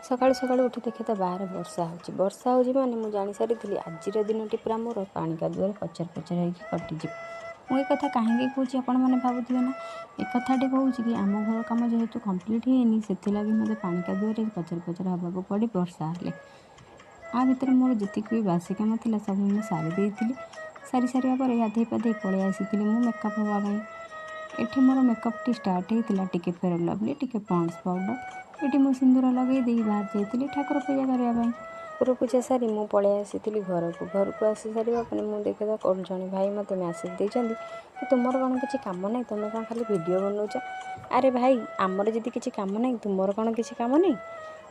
ସକାଳୁ ସକାଳୁ ଉଠି ଦେଖେ ତ ବାହାରେ ବର୍ଷା ହେଉଛି। ବର୍ଷା ହେଉଛି ମାନେ ମୁଁ ଜାଣିସାରିଥିଲି ଆଜିର ଦିନଟି ପୁରା ମୋର ପାଣି କାଦୁଅରେ ପଚର ପଚର ହେଇକି କଟିଯିବ। ମୁଁ ଏ କଥା କାହିଁକି କହୁଛି ଆପଣମାନେ ଭାବୁଥିବେ ନା? ଏ କଥାଟି କହୁଛି କି ଆମ ଘର କାମ ଯେହେତୁ କମ୍ପ୍ଲିଟ୍ ହେଇନି, ସେଥିଲାଗି ମୋତେ ପାଣି କାଦୁଅରେ ପଚର ପଚର ହେବାକୁ ପଡ଼େ ବର୍ଷା ହେଲେ। ଆ ଭିତରେ ମୋର ଯେତିକି ବି ବାସି କାମ ଥିଲା, ସବୁ ମୁଁ ସାରି ଦେଇଥିଲି। ସାରି ସାରିବା ପରେ ଗାଧୋଇ ପାଧୋଇ ପଳେଇ ଆସିଥିଲି ମୁଁ ମେକଅପ୍ ହେବା ପାଇଁ। ଏଠି ମୋର ମେକଅପ୍ଟି ଷ୍ଟାର୍ଟ ହେଇଥିଲା ଟିକେ ଫେୟାର୍ ଲଭଲି, ଟିକେ ପଣ୍ଡସ୍ ପାଉଡ଼ର। ଏଠି ମୁଁ ସିନ୍ଦୁର ଲଗାଇ ଦେଇ ବାହାରି ଯାଇଥିଲି ଠାକୁର ପୂଜା କରିବା ପାଇଁ। ଠାକୁର ପୂଜା ସାରି ମୁଁ ପଳେଇ ଆସିଥିଲି ଘରକୁ। ଘରକୁ ଆସି ସାରିବା ପରେ ମୁଁ ଦେଖେ ତ ଜଣେ ଭାଇ ମୋତେ ମେସେଜ୍ ଦେଇଛନ୍ତି କି ତୁମର କ'ଣ କିଛି କାମ ନାହିଁ? ତୁମେ କ'ଣ ଖାଲି ଭିଡ଼ିଓ ବନାଉଛ? ଆରେ ଭାଇ, ଆମର ଯଦି କିଛି କାମ ନାହିଁ, ତୁମର କ'ଣ କିଛି କାମ ନାହିଁ?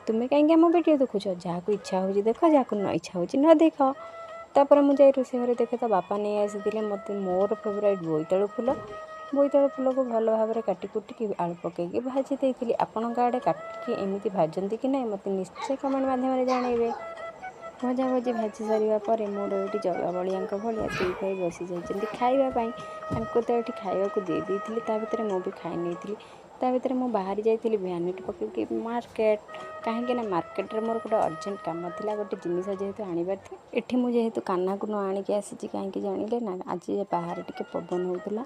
ତୁମେ କାହିଁକି ଆମ ଭିଡ଼ିଓ ଦେଖୁଛ? ଯାହାକୁ ଇଚ୍ଛା ହେଉଛି ଦେଖ, ଯାହାକୁ ନ ଇଚ୍ଛା ହେଉଛି ନ ଦେଖ। ତାପରେ ମୁଁ ଯାଇ ରୋଷେଇ ଘରେ ଦେଖେ ତ ବାପା ନେଇ ଆସିଥିଲେ ମୋତେ ମୋର ଫେଭରାଇଟ୍ ବୋଇତାଳୁ ଫୁଲ। ବୋଇତାଳୁ ଫୁଲକୁ ଭଲ ଭାବରେ କାଟି କୁଟିକି ଆଳୁ ପକାଇକି ଭାଜି ଦେଇଥିଲି। ଆପଣଙ୍କ ଆଡ଼େ କାଟିକି ଏମିତି ଭାଜନ୍ତି କି ନାହିଁ, ମୋତେ ନିଶ୍ଚୟ କମେଣ୍ଟ ମାଧ୍ୟମରେ ଜଣାଇବେ। ଭଜା ଭଜି ଭାଜି ସାରିବା ପରେ ମୋର ଏଇଠି ଜଗା ବଳିଆଙ୍କ ଭଳିଆ ଦୁଇ ଭାଇ ବସି ଯାଇଛନ୍ତି ଖାଇବା ପାଇଁ। ତାଙ୍କୁ ତ ଏଠି ଖାଇବାକୁ ଦେଇ ଦେଇଥିଲି, ତା ଭିତରେ ମୁଁ ବି ଖାଇ ନେଇଥିଲି। ତା ଭିତରେ ମୁଁ ବାହାରି ଯାଇଥିଲି ଭ୍ୟାନିଟି ପକେଇକି ମାର୍କେଟ, କାହିଁକି ନା ମାର୍କେଟରେ ମୋର ଗୋଟେ ଅର୍ଜେଣ୍ଟ କାମ ଥିଲା, ଗୋଟେ ଜିନିଷ ଯେହେତୁ ଆଣିବାର ଥିଲା। ଏଠି ମୁଁ ଯେହେତୁ କାହ୍ନାକୁ ନ ଆଣିକି ଆସିଛି, କାହିଁକି ଜାଣିଲେ ନା? ଆଜି ବାହାରେ ଟିକେ ପବନ ହେଉଥିଲା,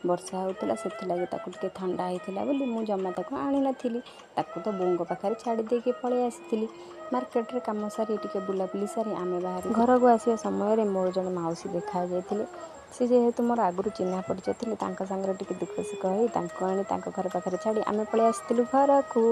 ବର୍ଷା ହେଉଥିଲା, ସେଥିଲାଗି ତାକୁ ଟିକେ ଥଣ୍ଡା ହେଇଥିଲା ବୋଲି ମୁଁ ଜମା ତାକୁ ଆଣିନଥିଲି। ତାକୁ ତ ବୋଉଙ୍କ ପାଖରେ ଛାଡ଼ି ଦେଇକି ପଳେଇ ଆସିଥିଲି। ମାର୍କେଟରେ କାମ ସାରି, ଟିକେ ବୁଲାବୁଲି ସାରି ଆମେ ବାହାରି ଘରକୁ ଆସିବା ସମୟରେ ମୋର ଜଣେ ମାଉସୀ ଦେଖା ଯାଇଥିଲେ। ସେ ଯେହେତୁ ମୋର ଆଗରୁ ଚିହ୍ନା ପରିଚୟ ଥିଲେ, ତାଙ୍କ ସାଙ୍ଗରେ ଟିକେ ଦୁଃଖ ସୁଖ ହେଇ ତାଙ୍କୁ ଆଣି ତାଙ୍କ ଘର ପାଖରେ ଛାଡ଼ି ଆମେ ପଳେଇ ଆସିଥିଲୁ ଘରକୁ।